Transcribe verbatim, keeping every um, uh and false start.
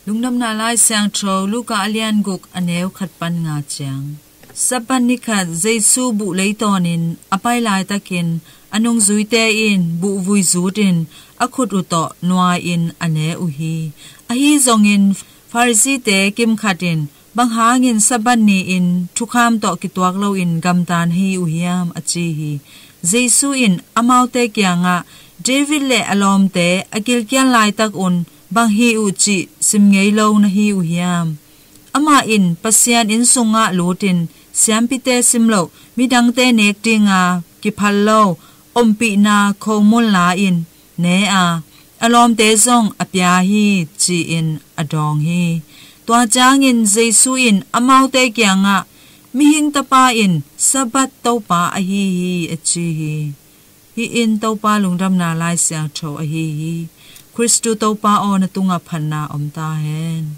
Lungdamna Lai Siangtho Luka a lian guk, a neu khat pan nga ciang. Sabbath ni khat Jesu buh leitawnin a pai laitakin a nungzuite in buh vui zutin a khut uh tawh nuai-in a ne uh hi. Ahi zongin Pharisee-te kimkhat in, "Bang hangin Sabbath ni-in thukham tawh kituak loin gamta na hi uh hiam?" a ci hi. Jesu in amaute kiangah, "David le a lawmte a gilkial laitak un bang hi uh cih sim ngei lo na hi uh hiam? Amah in Pasian inn sungah lutin siampite sim loh, midangte nek dinga kiphal lo, ompihna khomun la-in ne a, a lawmte zong a pia hi," ci-in a dawng hi. Tua ciangin Jesu in amaute kiangah, "Mihing Tapa in Sabbath Topa ahi hi," a ci hi. Hih in Topa Lungdamna Lai Siangtho ahi hi. Khristu Topa aw, na tungah phatna om ta hen.